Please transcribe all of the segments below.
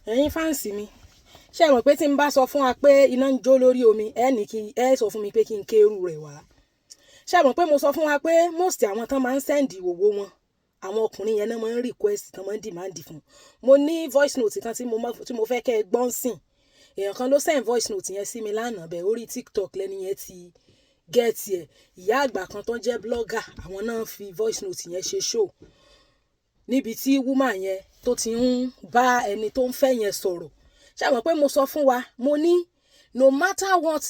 Ẹ̀yin fans mi, ṣé ẹ mọ̀ pé tí n bá sọ fún wa pé iná ń jó lórí omi, ẹ ní kí ẹ sọ fún mi pé kí n kérù rẹ̀ wá. Ṣé ẹ mọ̀ pé mo sọ fún wa pé most àwọn tán máa ń send ìhòhò wọn, àwọn ọkùnrin yẹn náà máa ń request, tán máa ń demand fún. Mo ní voice note kan tí mo fẹ́ kẹ́ ẹ gbọ́n sìn. Èèyàn kan ló send voice note yẹn sí mi lánàá bẹ́ẹ̀. Orí TikTok lẹ́ni yẹn ti get ẹ̀. Ìyá àgbà kan tó ń jẹ́ blogger, àwọn náà fi voice note yẹn ṣe show níbi tí woman yẹn tó ti ń bá ẹni tó ń fẹ́ yẹn sọ̀rọ̀. Ṣé mọ̀ pé mo sọ fún wa, mo ní no matter what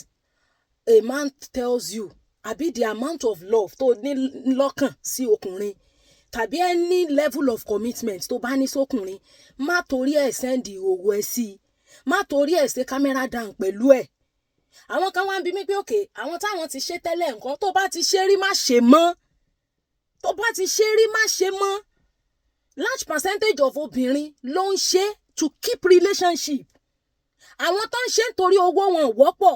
a man tells you, àbí the amount of love tó ní lọ́kàn sí ọkùnrin, tàbí any level of commitment tó bá ní sókùnrin, má torí ẹ̀ send ìhòòhò ẹ̀ sí i, má torí ẹ̀ ṣe camera down pẹ̀lú ẹ̀. Àwọn kan wá ń bi mí pé okay, àwọn táwọn ti ṣe tẹ́lẹ̀ nǹkan, tó bá ti ṣe rí, má ṣe mọ́. Tó bá ti ṣe rí, má ṣe mọ́. Large percentage of obìnrin ló ń ṣe to keep relationship. Àwọn tó ń ṣe nítorí owó wọn wọ́pọ̀.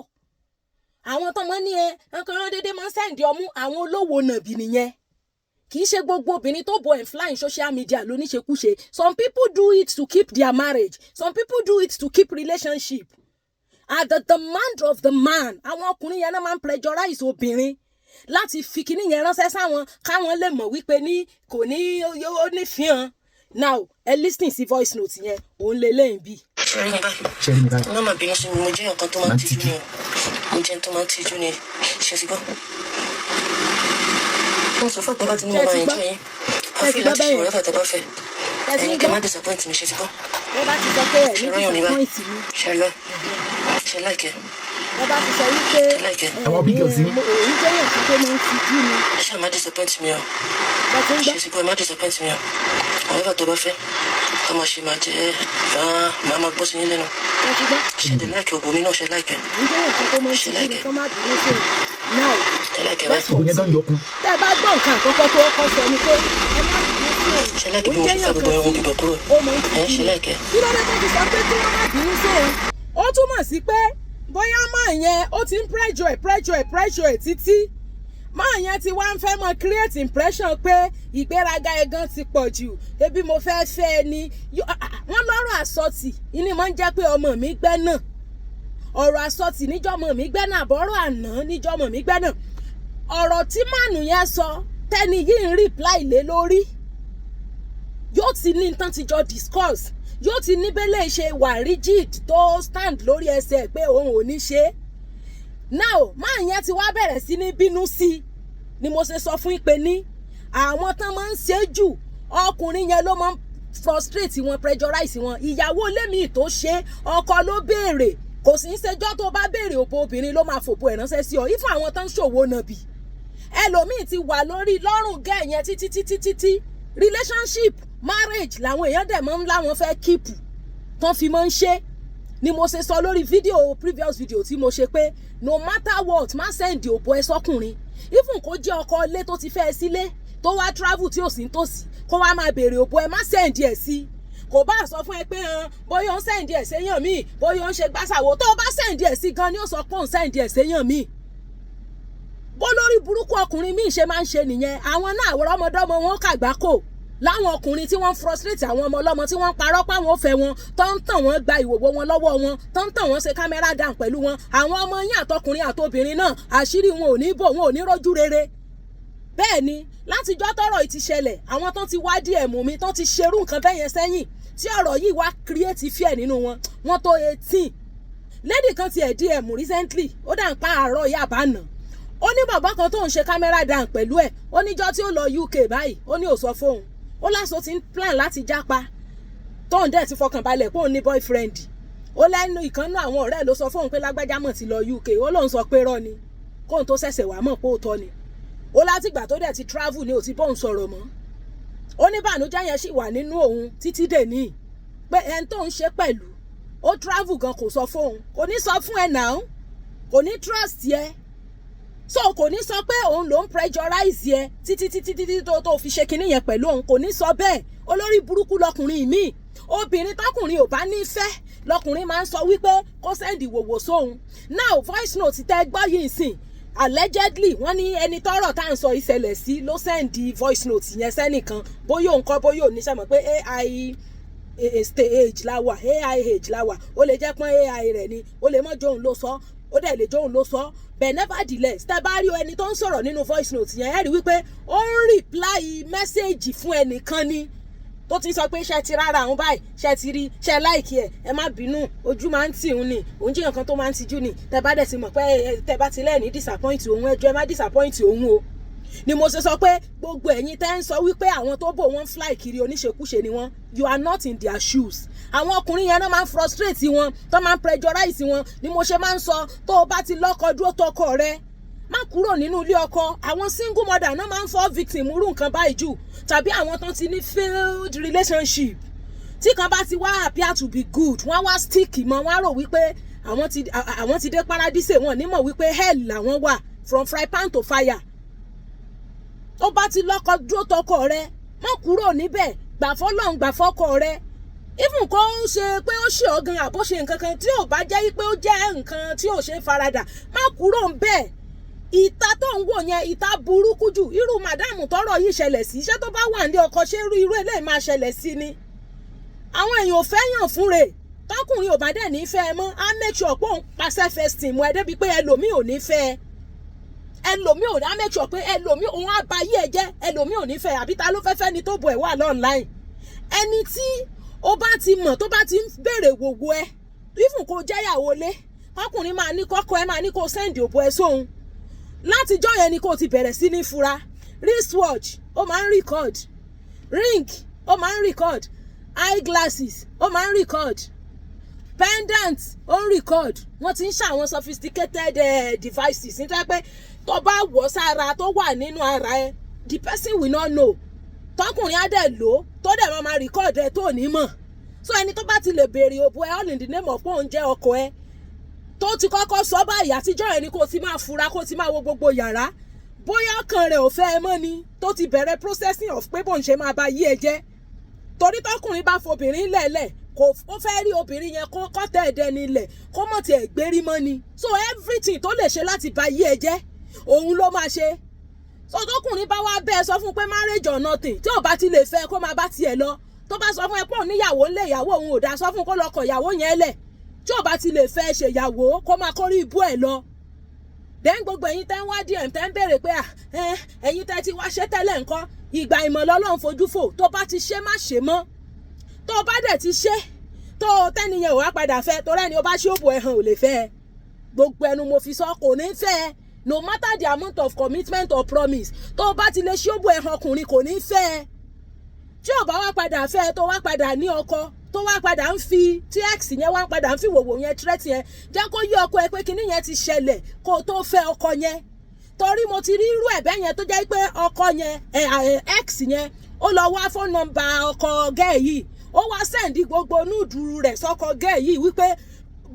Àwọn tó máa ń ní ẹ nǹkan dédé máa ń send ọmú, àwọn olówó nàbì nìyẹn. Kì í ṣe gbogbo obìnrin tó bọ̀ ẹ̀ flying social media lóníṣekúṣe. Some people do it to keep their marriage, some people do it to keep relationship at the demand of the man. Àwọn ọkùnrin yẹn náà máa ń pressurize obìnrin láti fi kíní yẹn ránṣẹ́ sáwọn, káwọn lè mọ̀ wípé ní kò ní ó ní fihàn. Now, ẹ listen sí voice note yẹn, òun lè lẹ́yìn bí. Ṣe rí mi báyìí? Ṣe rí mi báyìí? Má má bínú sí mi, mo jẹ́ nǹkan tó máa ń Máa ń tijú tijú. ni o. Mo jẹ́ tó máa ń tijú ni. Ṣe ti gbọ́? Mo sọ fún àtẹ́bá tí ní mo Ṣé máa ti gbọ́? enjoy yín. Ṣé ti Àfi gbọ́ láti ṣe bẹ́yẹn? whatever tẹ́ bá fẹ́. Ṣé ti Ẹ̀yin ń kẹ́ gbọ́? má disappoint mi, ṣe ti gbọ́? Wọ́n bá ti sọ pé ẹ̀ ní Ṣe rọ́yàn mi báyìí? disappoint mi. Ṣe rí báyìí? Ṣe like ẹ́? Wọ́n bá ti sọ wípé Ṣe like ẹ́? Àwọn big girls yín. Òun jẹ́yàn tí tó máa ń tijú ni. Ẹ ṣáà má disappoint mi o. Ṣé ti ń gbọ́? Ṣe ti gbọ́? Ẹ má disappoint mi o. Whatever tó bá fẹ́ ká máa ṣe, máa jẹ́ máa gbọ́ sí yín lẹ́nu. Ṣé ti gbọ́? Ṣe dẹ̀ like òbò mi náà? Ṣe like ẹ́? Òun jẹ́yàn tí tó máa ń Ṣe tijú ni. like ẹ́? Kọ́ má bínú sí i now. Ṣe like ẹ́ báyìí? Òbò yẹn gan yọkun. Tẹ́ ẹ bá gbọ́, nǹkan àkọ́kọ́ tó kọ́ sọ ni pé ẹ má bínú sí òun. Ṣe like bí Òun mo ṣe jẹ́yàn fẹ́ gbogbo kan irun tí bíbọ̀ kúrò? ó máa ń Ẹ tijú ṣe ni. like ẹ́? Kí ló dé tó fi sọ pé kí wọ́n má bínú sí òun? Ó túmọ̀ sí pé bóyá máa yẹn ó ti ń pressure ẹ̀, pressure ẹ̀, pressure ẹ̀ títí, máa yẹn ti wá ń fẹ́ mọ create impression pé ìgbéraga ẹ̀ gan ti pọ̀ jù, ebi mo fẹ́ fẹ́ ẹ ni. Wọ́n lọ́rọ̀ àsọtì ìní máa ń jẹ́ pé ọmọ mi gbẹ́ náà, ọ̀rọ̀ àsọtì níjọ́ ọmọ mi gbẹ́ náà, àbọ̀rọ̀ àná níjọ́ ọmọ mi gbẹ́ náà. Ọ̀rọ̀ tí mànù yẹn sọ tẹ́ni yìí ń reply lé lórí, yóò ti ní tán ti jọ discuss, yóò ti ní bẹ́lẹ̀ ṣe wà rigid tó stand lórí ẹsẹ̀ pé òun ò ní ṣe é. Now, máa yẹn ti wá bẹ̀rẹ̀ sí ní bínú sí i. Ni mo ṣe sọ fún yín pé ní àwọn tán máa ń ṣe jù, ọkùnrin yẹn ló máa ń frustrate wọn, pressurize wọn. Ìyàwó lémi tó ṣe, ọkọ ló béèrè, kò sí í ṣẹjọ́. Tó bá béèrè òbò obìnrin, ló máa fòbò ẹ̀ ránṣẹ́ sí ọ. Ifun àwọn tán ń ṣòwò nàbì, ẹlòmíì ti wà lórí lọ́rùn gẹ́ yẹn títí títí títí. Relationship, marriage làwọn èèyàn dẹ̀ máa ń láwọn fẹ́ keep tán fi máa ń ṣe. Ni mo ṣe sọ lórí fídíò, previous video tí mo ṣe, pé no matter what, má send òbò ẹ sọ́kùnrin. Even kó jẹ́ ọkọ ilé tó ti fẹ́ ẹ sílé, tó wá travel tí ò sí nítòsí, kó wá máa béèrè òbò ẹ, má send ẹ sí. Kò bá sọ fún ẹ pé hàn bóyá ó ń send ẹ séyàn míì, bóyá ó ń ṣe gbàsàwò, tó o bá send ẹ sí gan ni ó sọ pé òun send ẹ séyàn míì. Bó lórí burúkú ọkùnrin míì ṣe máa ń ṣe nìyẹn. Àwọn náà, àwọn ọmọdọ́mọ wọn kàgbákò láwọn ọkùnrin tí wọ́n ń frustrate àwọn ọmọ ọlọ́mọ, tí wọ́n ń parọ́ páwọn ò fẹ́ wọn, tó ń tàn wọ́n gba ìwòwò wọn lọ́wọ́ wọn, tó ń tàn wọ́n ṣe camera down pẹ̀lú wọn. Àwọn ọmọ yín, àtọkùnrin àtobìnrin náà, àṣírí wọn ò ní bò, wọn ò ní rójú rere. Bẹ́ẹ̀ ni, látijọ́ tọ́rọ̀ yìí ti ṣẹlẹ̀, àwọn tó ti wá díẹ̀ mú mi, tó ti ṣerú nǹkan bẹ́ẹ̀ yẹn sẹ́yìn, tí ọ̀rọ̀ yìí wá create fear nínú wọn, wọ́n tó 18. Lady kan ti ẹ̀ DM recently, ó dà ń pa àárọ̀ yà bá nà. Ó ní bàbá kan tó ń ṣe camera down pẹ̀lú ẹ̀, ó níjọ́ tí ó lọ UK báyìí, ó ní ò sọ fóun. Ó láṣọ ti ń plan láti jápa, tóun dẹ̀ ti fọkàn balẹ̀ pé òun ní boyfriend. Ó lẹ́nu ìkànnú àwọn ọ̀rẹ́ ló sọ fóun pé lágbájá mọ̀ ti lọ UK. Ó lóun sọ pé rọ́ ni, kóun tó ṣẹ̀ṣẹ̀ wá mọ̀ pé òótọ́ ni. Ó látìgbà tó dẹ̀ ti travel ni ò ti bóun sọ̀rọ̀ mọ́. Ó ní bànújẹ́ yẹn sì wà nínú òun títí dèní, pé ẹni tó ń ṣe pẹ̀lú, ó travel gan, kò sọ fóun. Kò ní sọ fún ẹ náà, kò ní trust yẹ, so kò ní sọ pé òun ló ń pressurize yẹ títí títí títí tó fi ṣe kinní yẹn pẹ̀lú òun. Kò ní sọ bẹ́ẹ̀. Olórí burúkú lọkùnrin míì. Obìnrin tọkùnrin ò bá ní fẹ́ lọkùnrin máa ń sọ wípé kó send ìwòwò sóhun. Now, voice note tẹ́ gbọ́ yìí sìn, allegedly, wọ́n ní ẹni tọ́rọ̀ tá à ń sọ ìṣẹ̀lẹ̀ sí ló send voice note yẹn sẹ́nìkan, bóyá òun kọ́, bóyá òun ní sẹ́mọ̀ pé AI. Age la wà, AI age la wà. Ó lè jẹ́ pọ́n AI rẹ̀ ni, ó lè mọ́ jóun ló sọ, ó dẹ̀ lè jóun ló sọ, but nevertheless, tẹ́ bá rí ẹni tó ń sọ̀rọ̀ nínú voice note yẹn, ẹ rí wípé ó ń reply message fún ẹnìkan ni tó ti sọ pé ṣe ti rárá àwọn báyìí, ṣe ti rí, ṣe like ẹ, ẹ má bínú, ojú máa ń tì ń ni, òun jẹ́ nǹkan tó máa ń tijú ni. Tẹ́ bá dẹ̀ ti mọ̀ pé tẹ́ bá ti lẹ́ẹ̀ní disappoint òun, ẹjọ́ ẹ má disappoint òun o. Ni mo ṣe sọ pé gbogbo ẹ̀yin tẹ́ ń sọ wípé àwọn tó bò wọ́n fly kiri, oníṣekúṣe ni wọ́n, you are not in their shoes. Àwọn ọkùnrin yẹn náà máa ń frustrate wọn, tó máa ń pressurize wọn. Ni mo ṣe máa ń sọ, tó o bá ti lọ́kọ, dúró tọkọ rẹ, má kúrò nínú ilé ọkọ. Àwọn single mother náà máa ń fall victim irú nǹkan báyìí jù, tàbí àwọn tó ti ní failed relationship. Tí kan bá ti wá appear to be good, wọ́n wá stick mọ́, wọ́n á rò wípé àwọn ti dé paradise. Wọn nímọ̀ wípé hell làwọn wà, from fry pan to fire. Tó bá ti lọ́kọ, dúró tọkọ rẹ, má kúrò níbẹ̀, gbà fọ́lọ́run, gbà fọ́kọ rẹ. Even kó ń ṣe pé ó ṣe ọ́ gan, àbó ṣe nǹkan kan tí ò bá jẹ́ pé ó jẹ́ nǹkan tí ò ṣe é faradà, má kúrò ń bẹ́ẹ̀. Ìta tó ń wò yẹn, ìta burúkú jù. Irú madam tọ́rọ̀ yìí ṣẹlẹ̀ sí, iṣẹ́ tó bá wà ní ọkọ, ṣé irú eléyìí máa ṣẹlẹ̀ sí ni? Àwọn èèyàn ò fẹ́ yàn fún rẹ̀. Tọkùnrin ò bá dẹ̀ ní fẹ́ ẹ mọ́, á make sure pé òun pa self esteem ẹ débi pé ẹlòmíì ò ní fẹ́ ẹ. Ẹlòmíì ò, á make sure pé ẹlòmíì òun á ba yí ẹ jẹ́, ẹlòmíì ò ní fẹ́. Àbí ta ló fẹ́ fẹ́ ni tó bọ̀ ẹ̀ wà online? Ẹni tí ó bá ti mọ̀, tó bá ti ń béèrè wòwò ẹ, even kó jẹ́yàwó lé, ọkùnrin máa ní kọ́kọ́ ẹ máa ní kó send òbò ẹ sóhun, látijọ́ yẹn ni kó ti bẹ̀rẹ̀ sí ní fura. Wristwatch, ó máa ń record. Ring, ó máa ń record. Eyeglasses, ó máa ń record. Pendant, ó ń record. Wọ́n ti ń ṣàwọn sophisticated devices nítorí pé tó bá wọ̀ sára, tó wà nínú ara ẹ, the person will not know. Tọkùnrin á dẹ̀ lò ó, tó dẹ̀ máa máa record ẹ tó ní mọ̀. So ẹni tó bá ti lè béèrè òbò ẹ, all in the name of pé òun jẹ́ ọkọ ẹ, tó ti kọ́kọ́ sọ báyìí, àtijọ́ ẹ ni kó ti máa fura, kó ti máa wo gbogbo yàrá, bóyá ọkàn rẹ̀ ò fẹ́ ẹ mọ́ ni, tó ti bẹ̀rẹ̀ processing of pé bóun ṣe máa bá yí ẹ jẹ́. Torí tọkùnrin bá fobìnrin lẹ̀lẹ̀, kò ó fẹ́ rí obìnrin yẹn kó kọ́tẹ́ ẹ̀dẹ́ nílẹ̀, kó mọ̀ tiẹ̀ gbérí mọ́ ni. So everything tó lè ṣe láti bá yí ẹ jẹ́, òun ló máa ṣe. So tọkùnrin bá wá bẹ́ẹ̀ sọ fún un pé marriage or nothing, tí ò bá ti lè fẹ́, kó máa bá tiẹ̀ lọ. Tó bá sọ fún ẹ pé òun níyàwó ńlẹ̀, ìyàwó òun ò dá, sọ fún un kó lọ kọ ìyàwó yẹn lẹ̀. Tí ò bá ti lè fẹ́ ṣèyàwó, kó máa kórí ibú ẹ̀ lọ. Then gbogbo ẹ̀yin tẹ́ ń wá DM, tẹ́ ń béèrè pé ẹ̀yin tẹ́ ti wá ṣe tẹ́lẹ̀ ńkọ́, ìgbà ìmọ̀ lọ́lọ́run fojú fò. Tó bá ti ṣe, má ṣe mọ́. Tó bá dẹ̀ ti ṣe, tó tẹ́niyẹn ò wá padà fẹ́, torí ẹni ó bá ṣe òbò ẹ̀hàn ò lè fẹ́ ẹ. Gbogbo ẹnu mo fi sọ, kò ní fẹ́ ẹ, no matter the amount of commitment or promise. Tó bá ti lè ṣe òbò ẹ̀hàn, ọkùnrin kò ní fẹ́ ẹ. Tí ò bá wá padà fẹ́ ẹ, tó wá padà ní ọkọ, tó wá padà ń fi tí ex yẹn wá padà ń fi wòwò yẹn threat yẹn, jẹ́ kó yí ọkọ ẹ pé kinní yẹn ti ṣẹlẹ̀ kó o tó fẹ́ ọkọ yẹn. Torí mo ti rí irú ẹ̀bẹ̀ yẹn tó jẹ́ pé ọkọ yẹn, ex yẹn, ó lọ wá phone number ọkọ girl yìí, ó wá send gbogbo nude rẹ̀ sọ́kọ girl yìí, wípé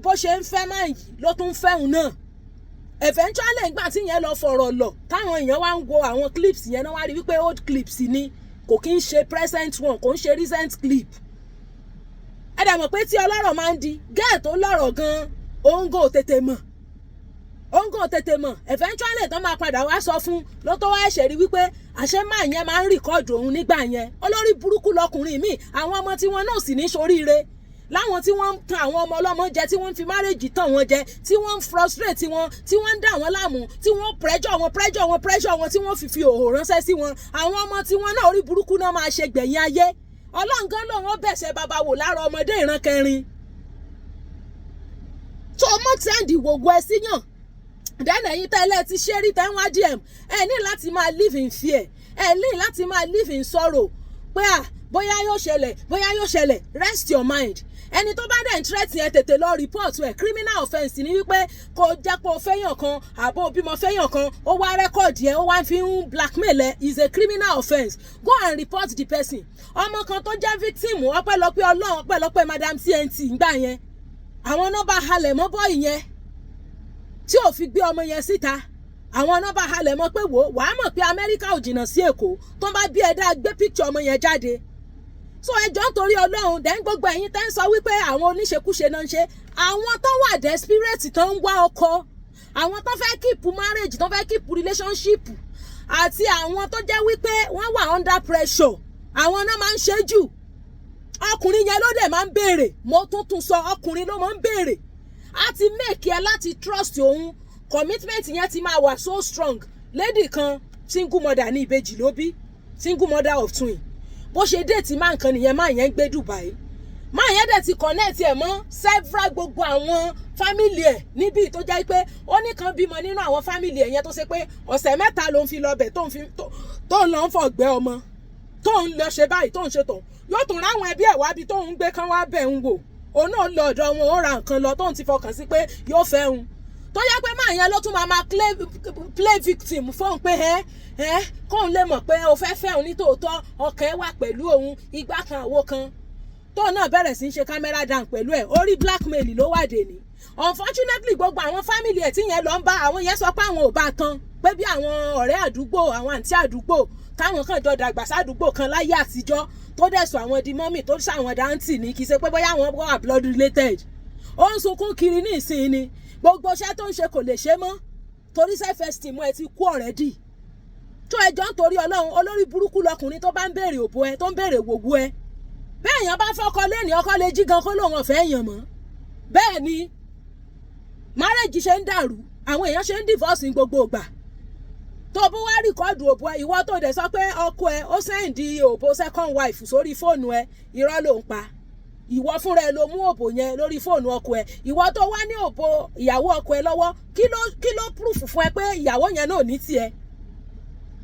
bó ṣe ń fẹ́ máa yìí ló tún fẹ́ òun náà. Eventually, ìgbà tí yẹn lọ fọ̀rọ̀ lọ, táwọn èèyàn wá ń wo àwọn clips yẹn náà, wá rí wípé old clips ni, kò kí ń ṣe present one, kò ń ṣe recent clip. Ẹ dẹ̀ mọ̀ pé tí ọlọ́rọ̀ máa ń di girl tó lọ́rọ̀ gan-an, òun kò tètè mọ̀, òun kò tètè mọ̀. Eventually, tó máa padà wá sọ fún ló tó wá ẹ̀ṣẹ̀ rí wípé àṣẹ máa yẹn máa ń record òun nígbà yẹn. Olórí burúkú lọkùnrin míì. Àwọn ọmọ tí wọn náà sì ní soríire, láwọn tí wọ́n ń tan àwọn ọmọ ọlọ́mọ jẹ, tí wọ́n ń fi marriage tàn wọ́n jẹ, tí wọ́n ń frustrate wọn, tí wọ́n ń dà wọ́n láàmú, tí wọ́n pressure wọn, pressure wọn, pressure wọn, tí wọ́n fi òhò ránṣẹ́ sí wọn, àwọn ọmọ tí wọ́n náà, orí burúkú náà máa ṣe gbẹ̀yìn ayé. Ọlọ́ngán lòun ó bẹ̀sẹ̀ bàbá wò lára ọmọdé ìran kẹrin tó mọ̀ send ìwòwò ẹ síyàn. Then ẹ̀yin tẹ́lẹ̀ ti ṣe rí, tẹ́ ń wá DM, ẹ ní láti máa live in fear, ẹ ní láti máa live in sorrow pé à bóyá yóò ṣẹlẹ̀, bóyá yóò ṣẹlẹ̀. Rest your mind. Ẹni tó bá dẹ̀ ń threat yẹn, tètè lọ report ẹ̀. Criminal offence ni wípé kò jẹ́ pé o fẹ́yàn kan, àbó bímọ fẹ́yàn kan, ó wá record yẹn, ó wá fi ń blackmail ẹ, is a criminal offence. Go and report the person. Ọmọ kan tó jẹ́ victim, ọpẹ́lọpẹ́ Ọlọ́run, ọpẹ́lọpẹ́ Madam TNT ńgbà yẹn, àwọn náà bá halẹ̀ mọ́ boy yẹn tí ò fi gbé ọmọ yẹn síta. Àwọn náà bá halẹ̀ mọ́ pé wò wàá mọ̀ pé Amẹ́ríkà ò jìnnà sí Èkó, tó bá bí ẹ̀dá gbé picture ọmọ yẹn jáde. So ẹjọ́, nítorí Ọlọ́run. Dẹ̀ ń gbogbo ẹ̀yin tẹ́ ń sọ wípé àwọn oníṣekúṣe náà ń ṣe, àwọn tó wà desperate, tó ń wá ọkọ, àwọn tó fẹ́ keep marriage, tó fẹ́ keep relationship, àti àwọn tó jẹ́ wípé wọ́n wà under pressure, àwọn náà máa ń ṣe jù. Ọkùnrin yẹn ló dẹ̀ máa ń béèrè. Mo tún tún sọ, ọkùnrin ló máa ń béèrè. Á ti make ẹ láti trust òun, commitment yẹn ti máa wà so strong. Lady kan, single mother ní, ìbejì ló bí, single mother of twin. Bó ṣe date máa nǹkan nìyẹn. Máa yẹn ń gbé Dubai. Máa yẹn dẹ̀ ti connect ẹ̀ mọ́ several, gbogbo àwọn family ẹ̀ níbí, tó jẹ́ pé ó ní kan bímọ nínú àwọn family ẹ̀ yẹn, tó ṣe pé ọ̀sẹ̀ 3 ló ń fi lọ bẹ̀, tó ń fi tó ń lọ ń fọ̀gbẹ́ ọmọ, tó ń lọ ṣe báyìí, tó ń ṣe tòun, yóò tún ráwọn ẹbí ẹ̀ wábi tó ń gbé kán wá bẹ̀ ń wò. Òun náà lọ ọ̀dọ̀ wọn, ó ra nǹkan lọ, tóun ti fọkàn sí pé yóò fẹ́ òun, tó yẹ pé máa yẹn ló tún máa máa play victim fóun pé ẹ kóun lè mọ̀ pé o fẹ́ fẹ́ òun ní tòótọ́, ọkàn ẹ wà pẹ̀lú òun, igbá kan, àwo kan. Tóun náà bẹ̀rẹ̀ sí í ṣe camera down pẹ̀lú ẹ̀, orí blackmail ló wà dé ní. Unfortunately, gbogbo àwọn family ẹ̀ tí yẹn lọ ń bá, àwọn yẹn sọ pé àwọn ò bá tán, pé bí àwọn ọ̀rẹ́ àdúgbò, àwọn àǹtí àdúgbò táwọn kan jọ dàgbà sádùúgbò kan láyé àtijọ́, tó dẹ̀ sọ àwọn di mummy, tó sọ àwọn d'aunty ní, kì í ṣe pé bóyá àwọn wà blood related. Ó ń sunkún kiri ní ìsìn ni. Gbogbo iṣẹ́ tó ń ṣe kò lè ṣe mọ́, torí self esteem ẹ ti kú already. Tó ẹjọ́ ń torí Ọlọ́run, olórí burúkú lọkùnrin tó bá ń béèrè òbó ẹ, tó ń béèrè wòwú ẹ. Bẹ́ẹ̀ yẹn bá fọ́kọ lẹ́ni, ọkọ lè jí gan kó lóun ọ̀fẹ́ èèyàn mọ́. Bẹ́ẹ̀ ni marriage ṣe ń dàrú, àwọn èèyàn ṣe ń divorce ní gbogbo ìgbà. Tó bó wá record òbó ẹ, ìwọ tó dẹ̀ sọ pé ọkọ ẹ ó send òbó second wife sórí fóònù ẹ, irọ́ ló ń pa. Ìwọ fúnra ẹ ló mú òbò yẹn lórí fóònù ọkọ ẹ. Ìwọ tó wá ní òbò ìyàwó ọkọ ẹ lọ́wọ́, kí ló proof fún ẹ pé ìyàwó yẹn náà ní tiẹ̀?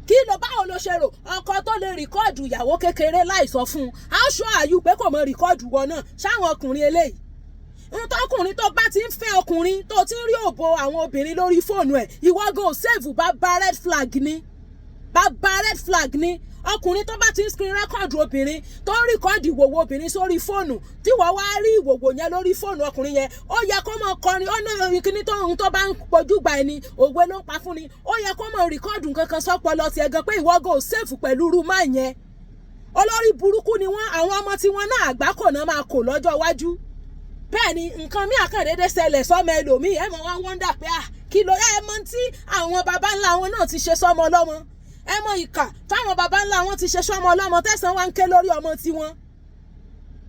Kí ló, báwo ló ṣe rò? Ọkọ tó lè record ìyàwó kékeré láì sọ fún un, aṣọ àyù pé kò mọ record wọn náà. Ṣáwọn ọkùnrin eléyìí, ntọ́kùnrin tó bá ti ń fẹ́ ọkùnrin tó ti ń rí òbò àwọn obìnrin lórí fóònù ẹ̀, ìwọ gan ò save. Bá red flag ni, bá red flag ni. Ọkùnrin tó bá ti ń screen record obìnrin, tó ń record ìwòwò obìnrin sórí fóònù, tí wọ́n wá rí ìwòwò yẹn lórí fóònù ọkùnrin yẹn, ó yẹ kó mọ kọrin ó ní kíní tó ń tó bá ń pojú gba ẹni, òwe ló ń pa fún ni. Ó yẹ kó mọ record nǹkan kan sọ́pọlọ tiẹ̀ gan pé ìwọ gan ò safe pẹ̀lú rúmà yẹn. Olórí burúkú ni wọ́n. Àwọn ọmọ tí wọ́n náà, àgbákò náà máa kò lọ́jọ́ iwájú. Bẹ́ẹ̀ ni nǹkan mí àkàndéédé ṣẹlẹ̀ sọ́mọ ẹlòmíì, ẹ mọ̀ wá wonder pé à kí ló ẹ mọ̀ tí àwọn baba ńlá wọn náà ti ṣe sọ́mọ ọlọ́mọ. Ẹ mọ̀ ìkà táwọn baba ńlá wọn ti ṣe sọ́mọ ọlọ́mọ, tẹ̀sán wá ń ké lórí ọmọ tiwọn.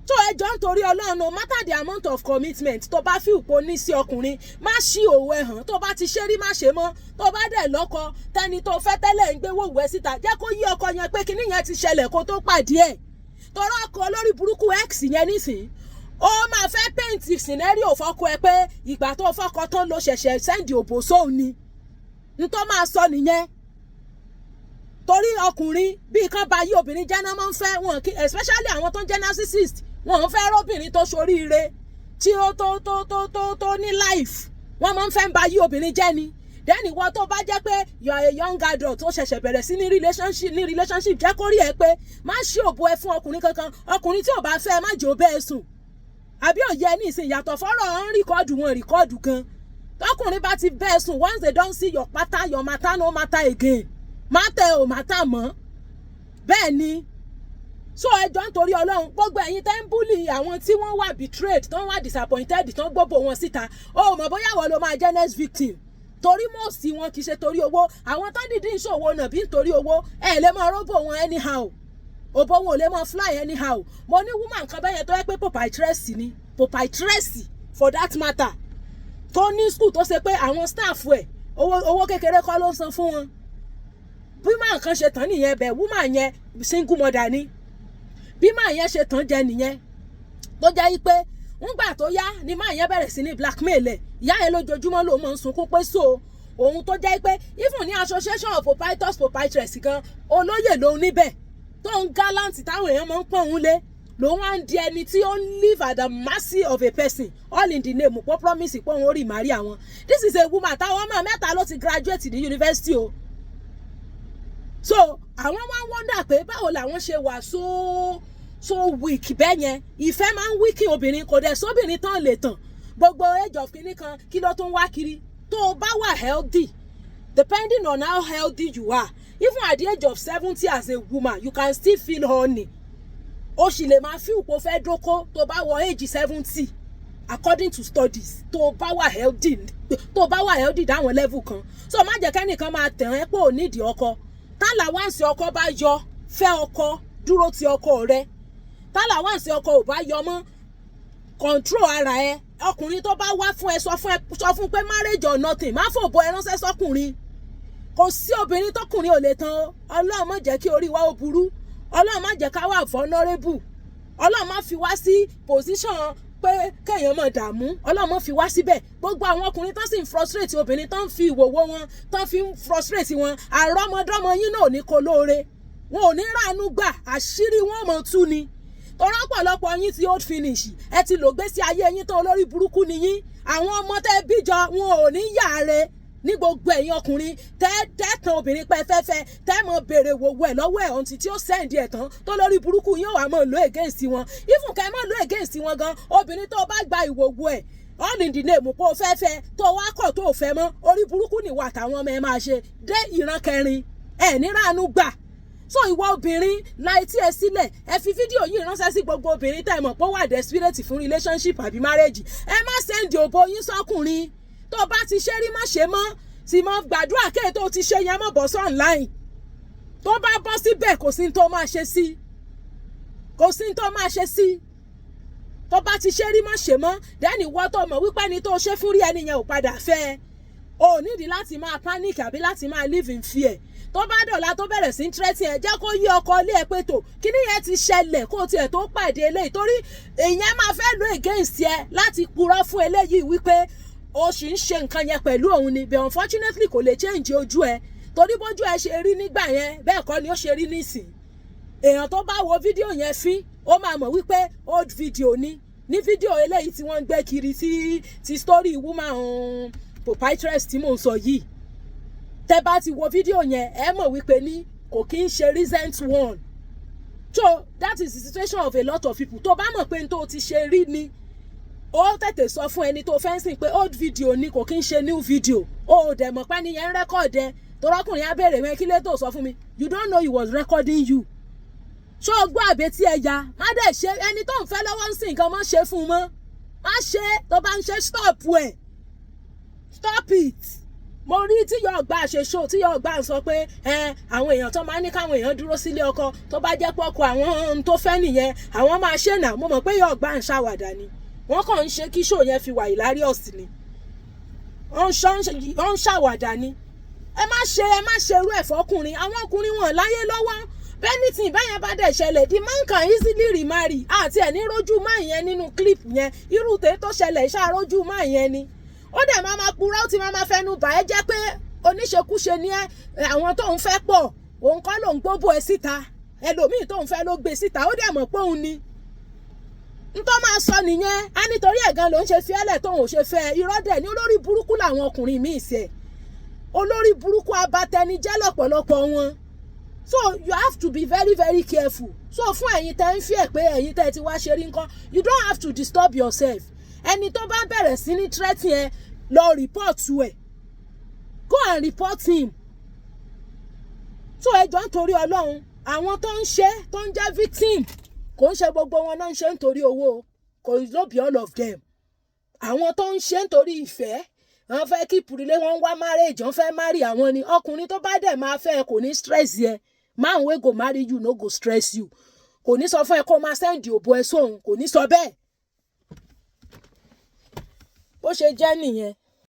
Tó ẹjọ́ nítorí Ọlọ́run, no matter the amount of commitment tó bá fi òpó ní sí ọkùnrin, má ṣí òwò ẹ̀ hàn. Tó bá ti ṣe rí, má ṣe mọ́. Tó bá dẹ̀ lọ́kọ, tẹni tó fẹ́ tẹ́lẹ̀ ń gbé wòwò ẹ̀ síta, jẹ́ kó yí ọkọ yẹn pé kíní yẹn ti ṣẹlẹ̀ kó tó pàdé ẹ̀. Tọrọ ọkọ lórí burúkú ex yẹn nísìn, ó máa fẹ́ paint scenario fọ́kọ ẹ pé ìgbà tó fọ́kọ tán ló ṣẹ̀ṣẹ̀ send òbò sóun ni. N tó máa sọ nìyẹn, torí ọkùnrin bíi kan bá yí obìnrin jẹ́ náà máa ń fẹ́ wọn kí, especially àwọn tó ń jẹ́ narcissist, wọn ń fẹ́ róbìnrin tó ṣoríire, tí ó tó ní life. Wọ́n máa ń fẹ́ bá yí obìnrin jẹ́ ni. Then ìwọ tó bá jẹ́ pé you are a young adult tó ṣẹ̀ṣẹ̀ bẹ̀rẹ̀ sí ní relationship, jẹ́ kó rí ẹ pé má ṣí òbò ẹ fún ọkùnrin kankan. Ọkùnrin tí ò bá fẹ́, má jẹ́ ó bẹ́ẹ̀ sùn. Àbí òye ní ìsìn ìyàtọ̀ fọ́rọ̀ ń record wọn, record gan. Tọkùnrin bá ti bẹ́ẹ̀ sùn, once they don see your pata, your matter no matter again. Matter ò matter mọ́. Bẹ́ẹ̀ ni. So ẹjọ́ nítorí Ọlọ́run, gbogbo ẹ̀yin tẹ́ ń bully àwọn tí wọ́n wà betrayed, tó ń wà disappointed, tó ń gbóbò wọn síta, ó mọ̀ bóyá wọ́n ló máa jẹ́ next victim, torí most wọn kì í ṣe torí owó. Àwọn tó dìídì ń ṣòwò náà bí nítorí owó, ẹ lè máa róbò wọn anyhow, òbò wọn ò lè máa fly anyhow. Mo ní woman kan bẹ́yẹn tó yẹ pé proprietress ni, proprietress for that matter, tó ní school, tó ṣe pé àwọn staff ẹ̀, owó kékeré kọ́ ló ń san fún wọn. Bí máa kan ṣe tán nìyẹn. Bẹ́ẹ̀ woman yẹn, single mother ni. Bí máa yẹn ṣe tán jẹ nìyẹn, tó jẹ́ pé ńgbà tó yá ni máa yẹn bẹ̀rẹ̀ sí ní blackmail ẹ̀. Ìyá yẹn lójoojúmọ́ ló máa ń sunkún pé so òun tó jẹ́ pé even ní association of proprietors, proprietress gan, olóyè lòun níbẹ̀, tó ń gallant, táwọn èèyàn máa ń pọ́n òun lé, lòun á ń di ẹni tí ó ń live at the mercy of a person, all in the name pé promise pé òun ó remarry àwọn. This is a woman táwọn ọmọ mẹ́ta ló ti graduate ní university o. So àwọn wá ń wonder pé báwo làwọn ṣe wà so weak bẹ́ẹ̀ yẹn. Ìfẹ́ máa ń weak obìnrin, kò dẹ̀ sóbìnrin tán lè tàn. Gbogbo age of kinní kan, kí ló tún wá kiri? Tó o bá wà healthy, depending on how healthy you are, even at the age of 70 as a woman, you can still feel horny. O sì lè máa feel pé o fẹ́ dóko tó bá wọ age 70, according to studies, tó o bá wà healthy, tó o bá wà healthy dáwọn level kan. So má jẹ́ kẹ́nìkan máa tẹ̀ ẹ́ pé ò nídìí ọkọ. Tálà wá ń ṣe, ọkọ bá yọ, fẹ́ ọkọ, dúró ti ọkọ rẹ. Tí allowance ọkọ ò bá yọ mọ́, control ara ẹ. Ọkùnrin tó bá wá fún ẹ, sọ fún ẹ, sọ fún pé marriage or nothing. Má fòbò ẹ ránṣẹ́ sọkùnrin. Kò sí obìnrin tọkùnrin ò lè tán o. Ọlọ́run má jẹ́ kí orí wa ó burú. Ọlọ́run má jẹ́ ká wà vulnerable. Ọlọ́run má fi wá sí position pé kéèyàn máa dààmú. Ọlọ́run má fi wá síbẹ̀. Gbogbo àwọn ọkùnrin tó sì ń frustrate obìnrin, tó ń fi ìwòwò wọn, tó fi ń frustrate wọn, àrọ́mọdọ́mọ yín náà ò ní kó lóore, wọn ò ní ráàánú gbà, àṣírí wọn mọ̀ tú ni. Torí ọ̀pọ̀lọpọ̀ yín ti old finish, ẹ ti lò gbé sí ayé yín tán. Olórí burúkú ni yín. Àwọn ọmọ tẹ́ bíjọ, wọn ò ní yàre ní. Gbogbo ẹ̀yin ọkùnrin tẹ́ tẹ́ tan obìnrin pẹ́ fẹ́fẹ́, tẹ́ mọ béèrè wòwò ẹ̀ lọ́wọ́ ẹ̀ ọ̀ǹtí tí ó send ẹ̀ tán, tó lórí burúkú yóò wá mọ̀ lò against wọn. Even kẹ́ mọ̀ lò against wọn gan, obìnrin tó bá gba ìwòwò ẹ̀ all in the name kó o fẹ́ fẹ́, tó wá kọ̀ tó o fẹ́ mọ́, orí burúkú nìwà àtàwọn ọmọ ẹ máa ṣe dé ìran kẹrin, ẹ̀ ní ránu gbà. So ìwọ obìnrin, la etí ẹ sílẹ̀. Ẹ fi fídíò yìí ránṣẹ́ sí gbogbo obìnrin tẹ́ ẹ mọ̀ pé ó wà desperate fún relationship àbí marriage. Ẹ má send òbò yín sọ́kùnrin. Tó bá ti ṣe rí, má ṣe mọ́. Sì mọ́ gbàdúrà kéè tó ti ṣe yẹn mọ́ bọ́ sí online. Tó bá bọ́ síbẹ̀, kò sí ní tó máa ṣe sí, kò sí ní tó máa ṣe sí. Tó bá ti ṣe rí, má ṣe mọ́. Dẹ́ni ìwọ tó mọ̀ wípé ẹni tó ṣe fún rí, ẹni yẹn ò padà fẹ́ ẹ, o nídìí láti máa panic àbí láti máa live in fear. Tó bá dọ̀la, tó bẹ̀rẹ̀ sí ń threaten ẹ, jẹ́ kó yí ọkọ ilé ẹ pé tó kíní yẹn ti ṣẹlẹ̀ kó tiẹ̀ tó pàdé eléyìí, torí èèyàn máa fẹ́ lo against ẹ láti purọ́ fún eléyìí wípé o sì ń ṣe nǹkan yẹn pẹ̀lú òun ni. But unfortunately, kò lè change ojú ẹ, torí bójú ẹ ṣe rí nígbà yẹn, bẹ́ẹ̀ kọ́ ni ó ṣe rí nísìn. Èèyàn tó bá wo fídíò yẹn fín, ó máa mọ̀ wípé old video ni. Ní fídíò eléyìí tí wọ́n ń gbé kiri tí ti story woman proprietress tí mò ń sọ yìí, tẹ́ bá ti wo fídíò yẹn, ẹ mọ̀ wípé ní kò kí ń ṣe recent one. So that is the situation of a lot of people. Tó bá mọ̀ pé n tó ti ṣe rí ni, ó tètè sọ fún ẹni tó fẹ́ ń sìn pé old video ni, kò kí ń ṣe new video. Ó dẹ̀ mọ̀ pé ẹni yẹn ń record ẹ, torọ́kùnrin á béèrè wẹ́n, kí ló tó sọ fún mi? You don't know he was recording you. Ṣó o gbọ́ àbẹ́tí ẹ ya? Má dẹ̀ ṣe. Ẹni tó ń fẹ́ lọ́wọ́ ń sìn nǹkan, mọ́ ṣe fún un mọ́, má ṣe. Tó bá ń ṣe, stop ẹ̀, stop it. Mo rí tí yóò gbà ṣe show, tí yóò gbà sọ pé ẹ àwọn èèyàn tó máa ń ní káwọn èèyàn dúró sílé ọkọ, tó bá jẹ́ pọ́kọ àwọn ohun tó fẹ́ nìyẹn, àwọn máa ṣe nà. Mo mọ̀ pé yóò gbà ń ṣàwàdà ni, wọ́n kàn ń ṣe kí show yẹn fi wà hilarious ni. Wọ́n ń ṣàwàdà ni. Ẹ má ṣe, ẹ má ṣe irú ẹ̀ fọkùnrin. Àwọn ọkùnrin wọn láyé lọ́wọ́ bẹ́nìtì báyẹn bá dẹ̀ ṣẹlẹ̀, the man can easily remarry. Àti ẹ̀ ní rójú máa yẹn nínú clip yẹn. Irú tèé tó ṣẹlẹ̀, ìṣàrójú máa yẹn ni. Ó dẹ̀ máa ma purọ́, ó ti máa ma fẹnu bà ẹ́ jẹ́ pé oníṣekúṣe ni ẹ́, àwọn tó ń fẹ́ pọ̀, òun kọ́ ló ń gbóbó ẹ síta, ẹlòmíì tó ń fẹ́ ló gbé síta. Ó dẹ̀ mọ̀ pé òun ni ntọ́ máa sọ nìyẹn. Á nítorí ẹ̀ gan ló ń ṣe fiẹ́lẹ̀ tóun ò ṣe fẹ́. Irọ́ dẹ̀ ní. Olórí burúkú làwọn ọkùnrin míì ṣe, olórí burúkú abatẹnijẹ́ lọ́pọ̀lọpọ̀ wọn. So you have to be very, very careful. So fún ẹ̀yin tẹ́ ń feel pé ẹ̀yin tẹ́ ti wá ṣe rí nǹkan, you don't have to disturb yourself. Ẹni tó bá bẹ̀rẹ̀ sí ní threatening ẹ, lọ report ẹ̀, go and report him. So ẹ jọ̀ọ́, nítorí Ọlọ́run, àwọn tó ń ṣe, tó ń jẹ́ victim, kò ń ṣe gbogbo wọn náà ń ṣe nítorí owó. Kò no be all of them. Àwọn tó ń ṣe nítorí ìfẹ́, wọ́n fẹ́ keep relé, wọ́n ń wá marriage, wọ́n fẹ́ marry àwọn ni. Ọkùnrin tó bá dẹ̀ máa fẹ́, kò ní stress yẹ. Man wey go marry you no go stress you. Kò ní sọ fún ẹ kó máa send òbò ẹ sóhun, kò ní sọ bẹ́ẹ̀. Bó ṣe jẹ́ nìyẹn.